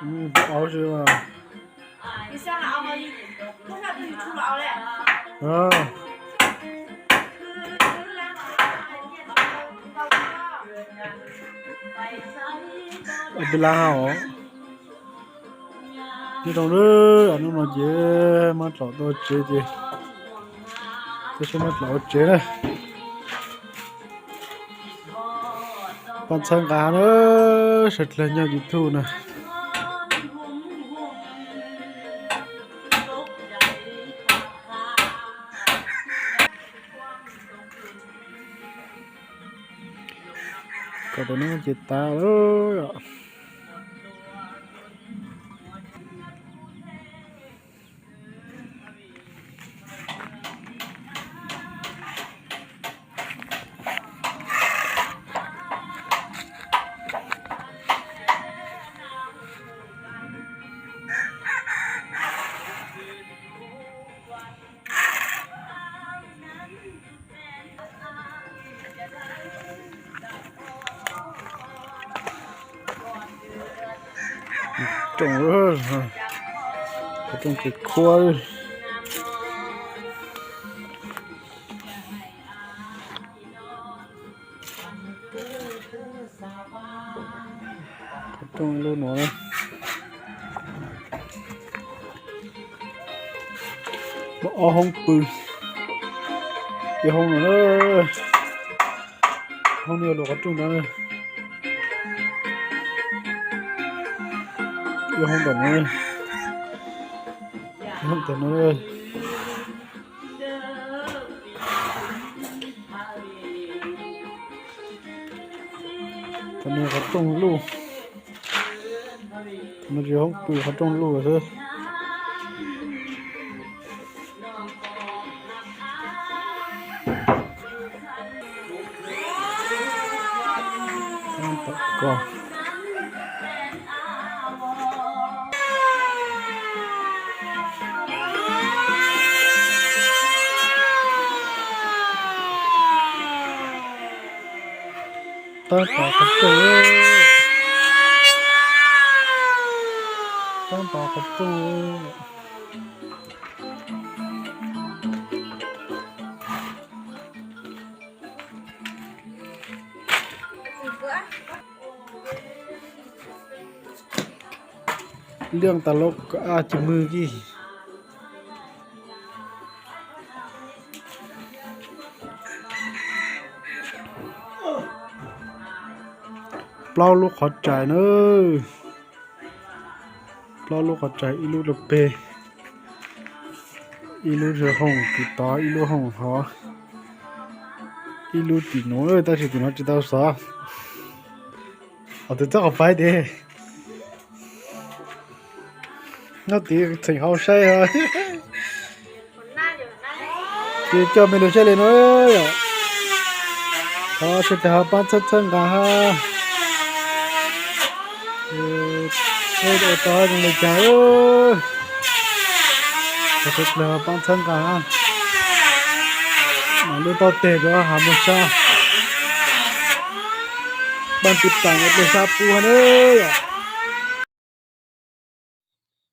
Tus aub xwb. Tus lab hauv. Nyob zoo, hnub no ces mab tlaus tuaj tsev ces, tab sis mab tlaus ua tsev na. Pab txhawb nqa na, sawv dlawg nyob YouTube na. Kom tus no ces tas lawm. Rooj, qhov rooj tsis khuab. Qhov rooj lub nuav na. Muaj ob hoob pw, ib hoob no, hoob no luas qhov rooj ntawd, ib hoob ntawm no, ib hoob ntawm no. Qhov no qhov rooj luj, no tsis hoob pw, qhov rooj luj xwb. Tab tom qhov rooj, tab tom qhov rooj. Liaj tas lub ko, a, ci mwg kis. Plaub lub qhov rais na. Plaub lub qhov rais, ib lub rau peg, ib lub rau hooj tim tod, ib lub hooj hov, ib lub tim nuav, tab sis tim nuav tsis tau xov. Os, tus txob qhov faib tes, nyob tim txheem hauv saib os. Ces coj me lug saib li no yom. Thov sawv daws ho pab txhawb txhawb nqa hab. Ua tau zoo le caag, thov sawv daws ho pab txhawb nqa hab. Mam lub tau teg rua hav muag sab, pab tiv tas ua dlej sab pub hab na yom.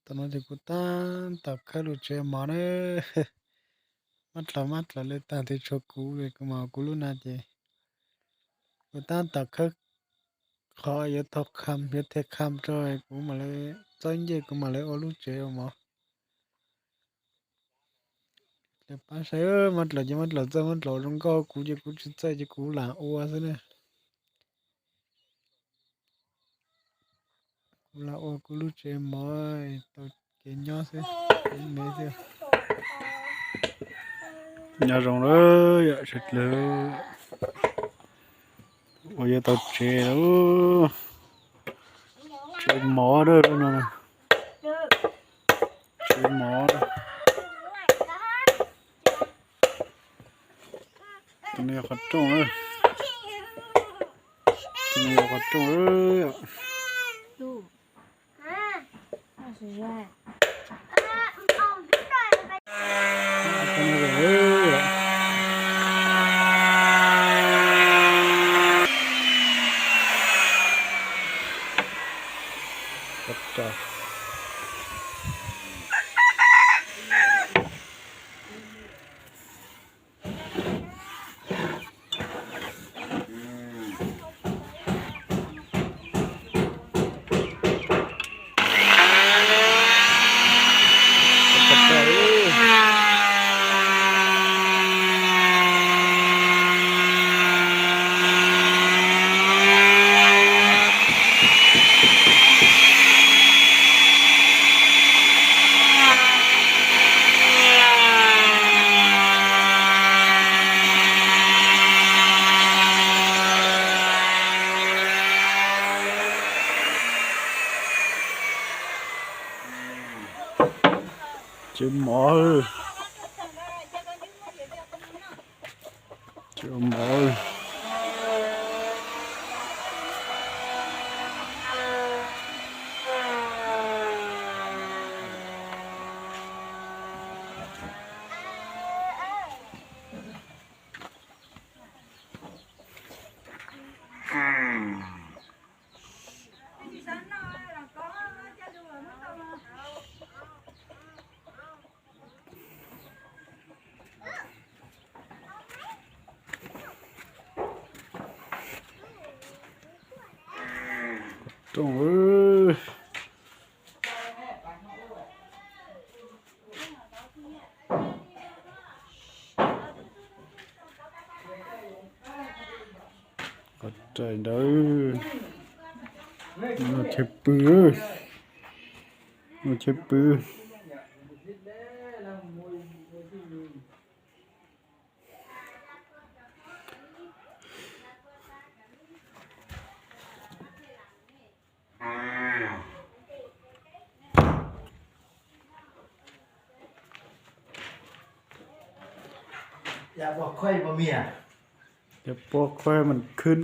Tam no ces kuv tab tom khawb lub tsev mov na. Mab dlaus mab dlaus le taag, tes tshuav kuv, kuv mas kuv lub na ces kuv tab tom khawb qhov yuav thau kham, yuav the kham rau kuv mam li txawb ncej, kuv mam li ua lub tsev ua mov. Pab saib, mab dlaus ces mab dlaus txawj, mab dlaus zoo nkauj, kuv ces kuv tsis txawj ces kuv lam ua xwb na. Kuv lam ua kuv lub tsev mov tau kev nyob xwb, kev me xwb. Nyob zoo lawm yom, sawv dlawg, ua yuav tau tsev lawm. Tsev mov na, tsev mov. Tus no yog qhov rooj, tus no yog qhov rooj. Tab ras. Tsis mov. Tsis mov. Rooj. Qhov rais ntawd, no chaw pw, no chaw pw. Yam pua khuaj mas khwb.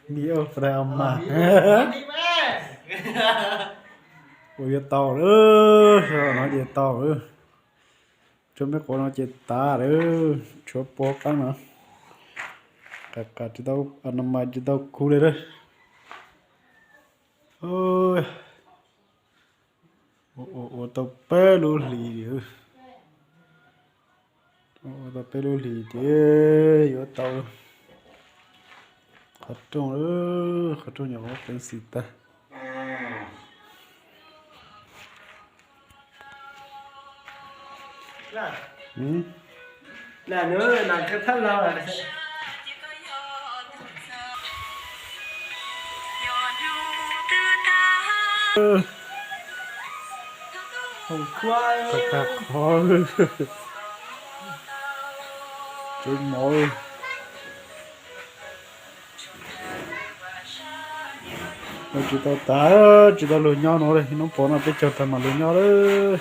Mib ua pras mas. Ua yuav tau lawm, no ces tau lawm. Tshuav me quav no ces tas lawm, tshuav pua qaab no. Qas qas tsis tau, a no mas tsis tau khu li lawm. Ua tau peb lub hlis, ua tau peb lub hlis ces yuav tau qhov rooj, qhov rooj nyuam qhuav peev xwm tag. Tag tag qhov, tsis mov. Tsis tau tas, tsis tau lug nyob no li, hnub puav no peb caug tag mam lug nyob lawm.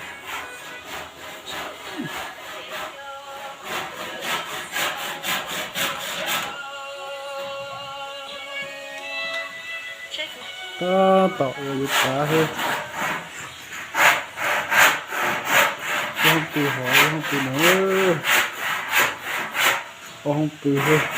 Tab tom ua yuav tsav xwb. Ib hoob pw hov, ib hoob pw no, ob hoob pw xwb.